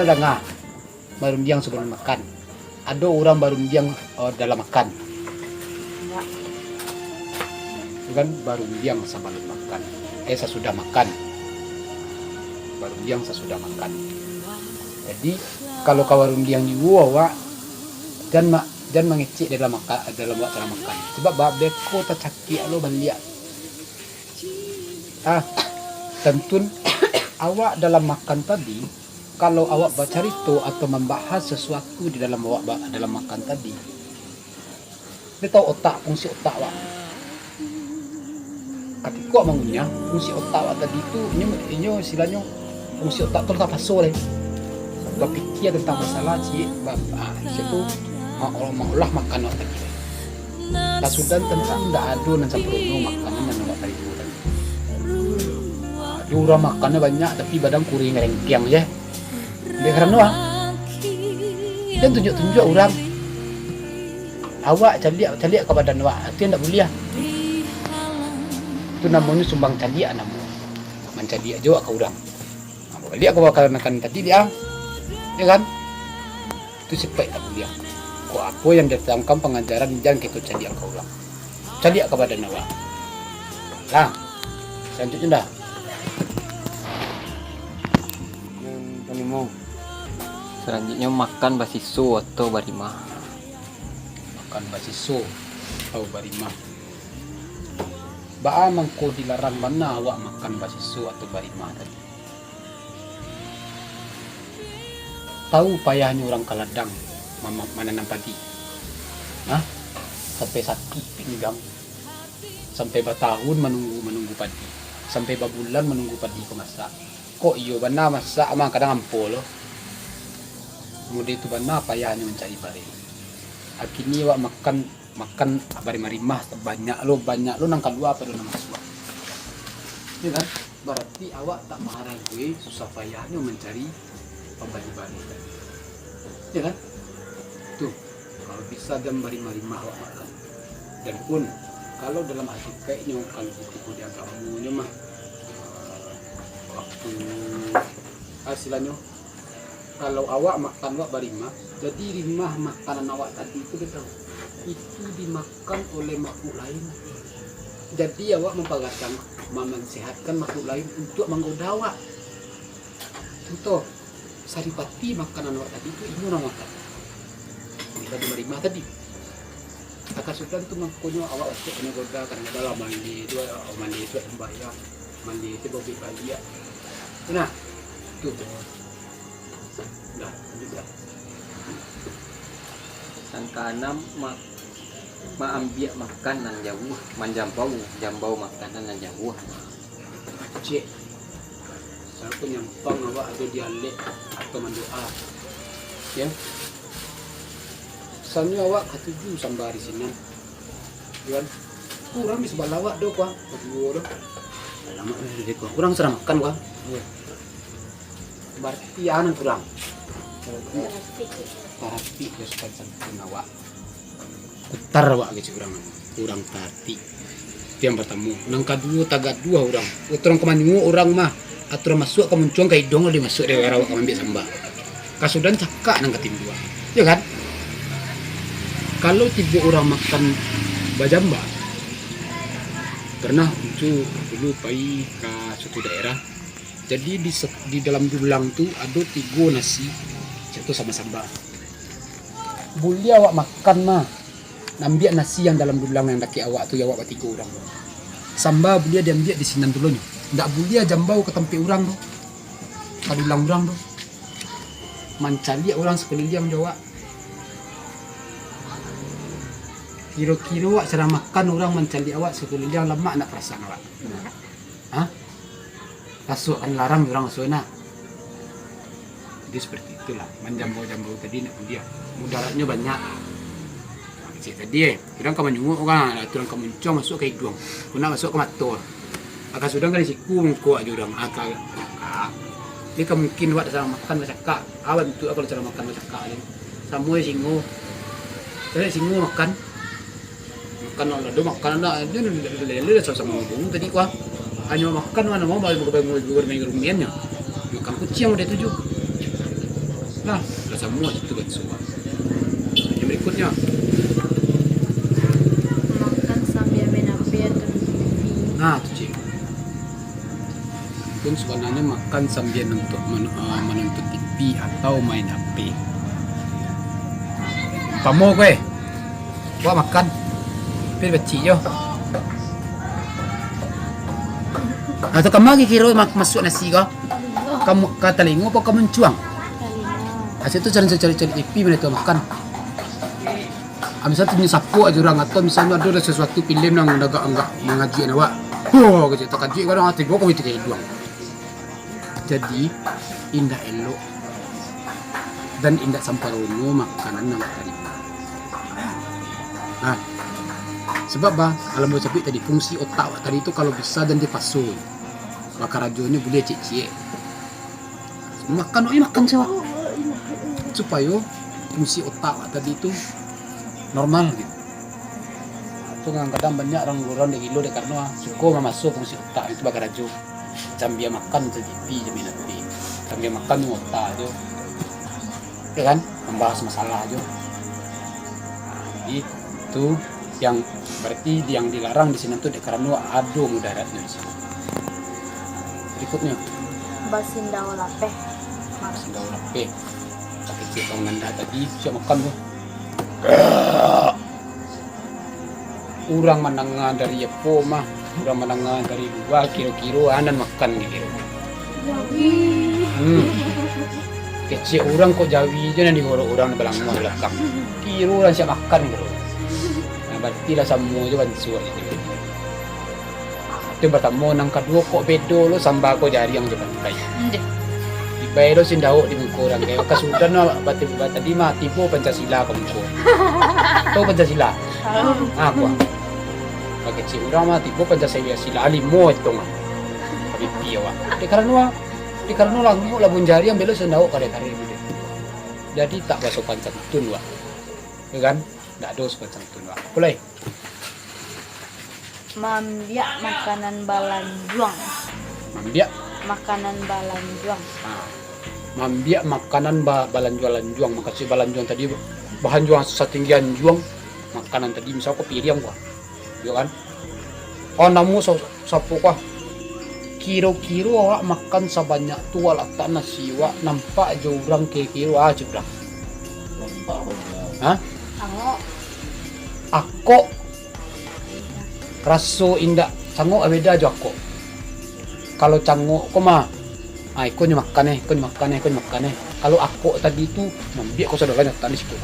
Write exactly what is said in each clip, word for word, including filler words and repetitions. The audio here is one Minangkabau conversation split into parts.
Danga, barundiang sabalun makan. Ado urang barundiang, eh, dalam makan. Itu kan barundiang sabalun makan. Eh, sasudah makan. Barundiang sasudah makan. Jadi, kalau ka barundiang juo awak, jan ma-, jan mangecek dalam maka-, dalam awak cara makan. Sabab ba-, beko tacakiak lo baliak. Ah, tantun awak dalam makan tadi, kalau awak bacarito atau mambahas sasuatu di dalam awak ba-, dalam makan tadi, dia tahu otak, fungsi otak awak. Katiko awak mangunyah, fungsi otak awak tadi tu, inyo, inyo istilahnyo, fungsi otak tu lah tapaso lai. Bapikia tantang masalah ciek, ba-, ah, situ, ma-, maolah makan awak tadi. Tasudah tantang indak ado nan sampurno makanan nan awak tarimo tadi. Ado urang makannyo banyak, tapi badan kuruih rengkiang je. Dek karano, ah, jan tunjuak-tunjuak urang. Awak caliak, caliak ka badan awak, itu indak buliah. Itu namonyo sumbang caliak namo. Mancaliak jo awak ka urang. Nah, baliak ka makanan tadi, dia. Ya kan? Itu sipaik tak buliah. Kok apo yang didatangkan pangajaran, jan kito caliak ka urang. Caliak ka badan awak. Nah, salanjuiknyo dah. Yang kalimo. Salanjuiknyo, makan basiso atau barimah. Makan basiso atau barimah. Baa mangko dilarang bana awak makan basiso atau barimah tadi? Tahu payahnyo urang ka ladang ma-, ma-, mananam padi? Hah? Sampai sakik pinggang. Sampai batahun manunggu, manunggu padi. Sampai babulan manunggu padi ko masak. Kok iyo bana masak mah, kadang ampo lo. Mode tu bana payahnyo mancari bareh. Akhirnyo awak makan, makan barimah-rimah, banyak lo, banyak lo nan kalua pado nan masuak. Ya kan? Barati awak tak maharagoi susah payahnyo mancari pambali bareh tadi. Ya kan? Tu, kalau bisa jan barimah-rimah awak makan. Dan pun, kalau dalam hakikaiknyo, kalau kutiko di agamonyo mah, waktu, ah, istilahnyo, kalau awak makan, awak barimah, jadi rimah makanan awak tadi tu, dia tahu, itu dimakan oleh makhluk lain. Jadi, awak mampagadang, ma-, mansehatkan makhluk lain untuak manggoda awak. Contoh, saripati makanan awak tadi tu, inyo nan makan. Di barimah tadi. Aka sudah tu mangkonyo awak pacik kanai goda, kadang-kadang lah maleh tu, maleh tu sumbayang, maleh tu babik baliak. Nah, tu, tu. Dah, lanjut dah. Nan kaanam, ma-, maambiak makan nan jauah, manjambau, jambau makanan nan jauah. Cek, sako nyampang awak ado dialek atau mandoa. Ya. Sanyo awak katuju samba di sinan. Kan? Urang di sabalah awak do, kuah. Baduo do. Alamak, eh, dek kuah. Urang sadang makan, kuah. Barati anan kurang. Tarapik. Tarapik, yo, sopan santun awak. Kutar awak kecek urang. Kurang tarapik. Itu yang pertamo. Nan kaduo, tagaduah urang. Aturan ka manyuo urang mah. Aturan masuak ka muncuang ka iduang, lalu masuak dari awak ka maambiak samba. Kasudahan cakak nan ka timbua. Ya kan? Kalau tibo urang makan bajamba, pernah Uncu dulu pai ka suatu daerah. Jadi di se-, di dalam dulang tu ado tigo nasi, satu sama samba. Buliah awak makan mah. Ambiak nasi yang dalam dulang yang dakek awak tu, ya, awak batigo urang. Samba buliah diambiak di sinan tulunyo. Ndak buliah jambau ka tampek urang tu. Ka dulang urang tu. Mancaliak urang sakuliliang jo awak. Kiro-kiro awak sadang makan, urang mancaliak awak sakuliliang, lamak ndak parasaan awak? Hah? Masuak kan larang urang masuak nak. Jadi seperti itulah, manjambau-jambau tadi nak buliah. Mudaratnyo banyak. Nah, kecek tadi, eh, urang ka manyuo urang, urang ka muncuang masuak ka iduang. Kok nak masuak ka mato. Aka sudah kan di siku mangko aja urang. Aka, aka. Jadi ka mungkin awak sadang makan bacakak. Awan tu kalau sadang makan bacakak aja. Samo jo singo. Jadi singo makan. Makan lah, dah makan lah. Dia lele sama-sama ngomong tadi kuah. Hanya makan mana mau baru baru baru main rumiannya. Makan kuciang udah tujuh. Nah, lah samo situ kan semua. Yang berikutnya. Makan sambil main H P atau nonton T V. Nah, tu, Cik. Pun sebenarnya makan sambil nonton, men-, eh, menonton T V atau main H P. Pamo gue. Wak makan. Tapi bacik jo. Atau kamu lagi kiro mak-, masuk nasi ko? Kamu ka talingo apa ka muncuang? Talingo. Asyik tu cari-cari T V, mana tu makan. Ah, misal tu nyo sapo aja urang, atau misalnyo ado lah sasuatu filem nan agak-agak mangajuikan awak. Huh, kecek takajuik kadang, ah, tibo ko itu ka iduang. Jadi, indak elok dan indak samparono makanan nan tadi. Nah, sebab ba, alam bacabuik tadi, fungsi otak awak tadi tu kalau bisa jan dipaso. Bakarajonyo buliah ciek-ciek. Makan, oh, makan sajo. Supayo fungsi otak awak tadi tu normal gitu. Tu kadang-kadang banyak urang-urang dek gilo dek karano suko mamaso fungsi otak itu bakarajo. Sambia makan tu T V jo main H P. Sambia makan tu otak jo. Ya kan? Mambahas masalah jo. Nah, jadi tu yang berarti yang dilarang di sinan tu dek karano ado mudaratnyo di sinan. Berikutnyo. Basindau lapeh. Basindau lapeh. Pakai ciek bang nanda tadi, siap makan tu. Urang mandanga dari apo mah, urang mandanga dari lua, kiro-kiro anan makan kiro. Hmm. Kecek urang kok jawi jo nan digorok urang di balakang. Kiro urang siap makan kiro. Nah, berarti lah samo jo bansuak gitu. Itu yang pertamo, nang kaduo kok bedo lo samba ko jariang jo pantai. Ndeh. Dibae lo sindawok di muko urang kayak kasudan lo bati-, tadi mah tibo Pancasila ka muko. Tahu Pancasila? Tahu. Ah, kuah. Bakecek urang mah tibo Pancasila limo itu mah. Ka pipi awak. Dek karano, dek karano languk labuan jariang belo sindawok kare-kare gitu. Jadi tak basopan santun, Wak. Ya kan? Ndak ado sopan santun, Wak. Apo lai? Maambiak makanan balanjuang. Maambiak? Makanan balanjuang. Ha. Maambiak makanan ba-, balanjuang-lanjuang. Makasuik balanjuang tadi, bahanjuang satinggi anjuang. Makanan tadi, misal ko piriang ko. Yo kan? Oh, namo sa-, sapo ko? Kiro-kiro awak makan sabanyak tu, awak latak nasi, awak nampak jo urang kiro-kiro, ah, cik urang. Nampak urang. Hah? Angok. Akok. Raso indak cangok beda jo akok. Kalau cangok ko mah, ah, iko nyo makan eh, iko nyo makan eh, iko nyo makan eh. Kalau akok tadi tu, mambiak ko saudara nyata di situ.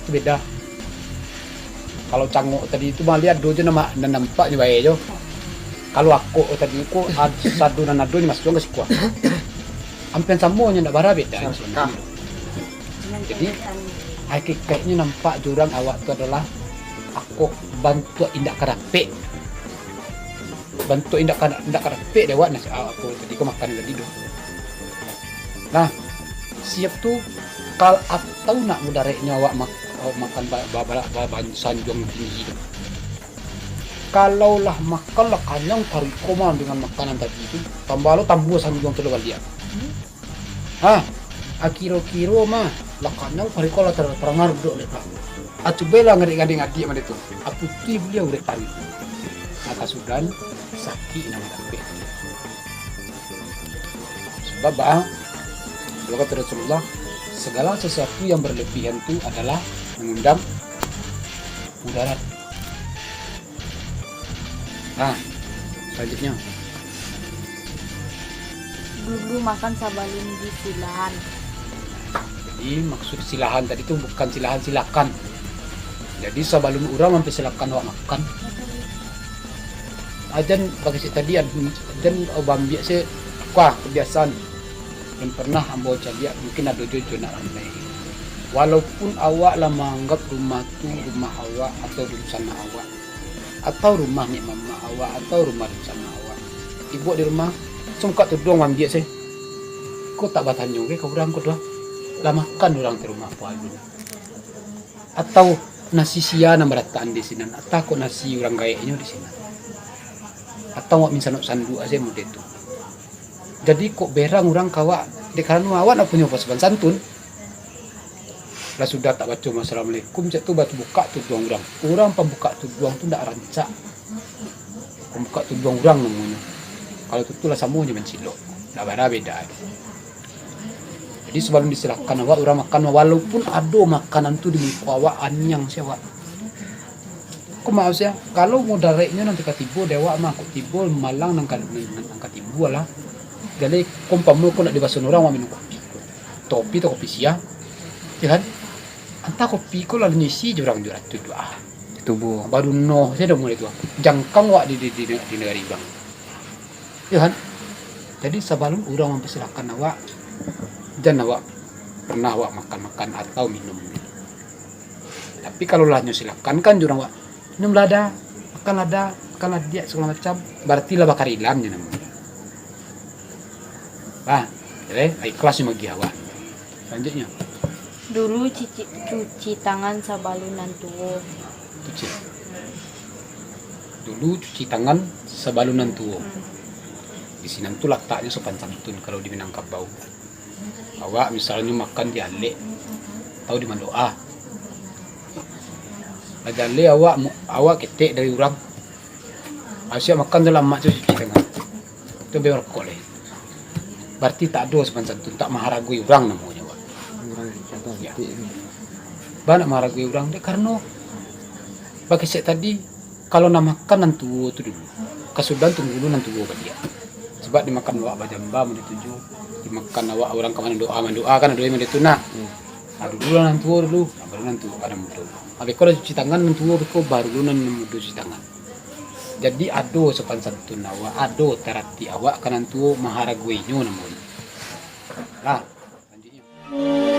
Tu beda. Kalau cangok tadi tu mah liek ado jo nama, nan nampak jo bae jo. Kalau akok tadi ko ad-, sado nan ado nyo masuak ka siko. Ampiang samo nyo ndak bara beda. Sedekah. Jadi, hakikaiknyo nampak jo urang awak tu adalah akok bantuak indak karapek. Bantuak indak ka, indak karapek dek awak nasi, ah, apo tadi ko makanan tadi tu. Nah, siap tu kal-, atau nak mudareknyo awak mak-, awak makan ba-, ba-, ba-, ba-, ba-, sanjuang tinggi tu. Kalau lah makan lah kanyang kariko mah dengan makanan tadi tu, tambah lo tambua sanjuang tu lo baliak. Ha, akiro-kiro mah, lah kanyang pariko lah tar-, tarangar duduak dek ka. Ah, cubolah ngadik-ngadik-ngadik mah tu. Ah, putuih buliah urek tari. Ah, kasudahan, sakik nan dapek. Sabab, ah, kalau kata Rasulullah, segala sesuatu yang berlebihan tu adalah mengundang mudarat. Nah, selanjutnya. Dulu makan sabalun disilahan. Jadi, maksud silahan tadi tu bukan silahan silakan. Jadi, sabalun urang mampasilakan awak makan. Ajan bakisik tadi, ad-, ajan, oh, bambiak se, kuah kebiasaan. Nan pernah ambo caliak, mungkin ado juo, juo nak ramai. Walaupun awak lah maanggap rumah tu rumah awak atau dunsanak awak, atau rumah nek mamak awak, atau rumah dunsanak awak, ibuk di rumah, sungkak tuduang mambiak se. Ko tak batanyo ke ka urang ko doh? Lah makan urang di rumah apo alun? Atau nasi sia nan baratakan di sinan, atau kok nasi urang gaeknyo di sinan? Atau awak minsanduak-sanduak se mode tu? Jadi kok berang urang ka awak, dek karano awak ndak punyo sopan santun. Lah sudah tak baco assalamualaikum, cak tu batu bukak tuduang urang. Urang pambukak tuduang tu ndak rancak. Pambukak tuduang urang namonyo. Kalau tu, tu lah samo jo mancilok. Ndak bara beda. Jadi sabalun disilakan awak urang makan, walaupun ado makanan tu di muko awak, aniang se awak. Ko maaf sia, kalau mudareknyo nan tibo-tibo di awak mah, kok tibo malang nan ka, nan, nan ka tibo lah. Jadi, ko umpamo ko nak dibasoan urang, awak minum kopi. Kopi atau kopi sia, yo kan? Antah kopi ko lalu isi jo urang jo racun tu, ah. Tubuh. Baru noh sajo mulai tu, ah. Jangkang awak di, di, di, di nagari urang. Yo kan? Jadi, sabalun urang mampasilakan awak, jan awak pernah awak makan-makan atau minum. Tapi, kalau lah nyo silakan kan jo urang awak, "Minum lah Da, makan lah Da, makan lah Diak," sagalo macam, barati lah bakarilan nyo namonyo. Nah, jadi, ikhlas nyo magiah awak. Salanjuiknyo. Dulu cici, cuci tangan sabalun nan tuo. Cuci. Dulu cuci tangan sabalun nan tuo. Hmm. Di sinan tu lataknyo sopan santun kalau di Minangkabau. Awak misalnyo makan di alek, atau di mandoa. Lah jaleh awak mu-, awak ketek dari urang. Asiak makan tu lamak tu cuci tangan. Tu ambiak rokok lai. Barati tak ado sopan santun, tak maharagoi urang namonyo, Pak. Urang, contoh, yo. Titik tu. Ba ndak maharagoi urang, dek karano bakecek tadi, kalau nak makan nan tuo tu dulu. Kasudahan tunggu dulu nan tuo baliak. Sabab dimakan awak bajamba mode tujuh, dimakan awak urang ka mandoa, mandoa kan ado mode tu nah. Hmm. Nah, dulu lah nan tuo dulu, nah, baru nan tuo ka nan mudo. Abih ko lah cuci tangan nan tuo, abih ko baru dulu nan mudo cuci tangan. Jadi, ado sopan santun awak, ado taratik awak ka nan tuo, maharagoinyo namonyo. Lah, salanjuiknyo.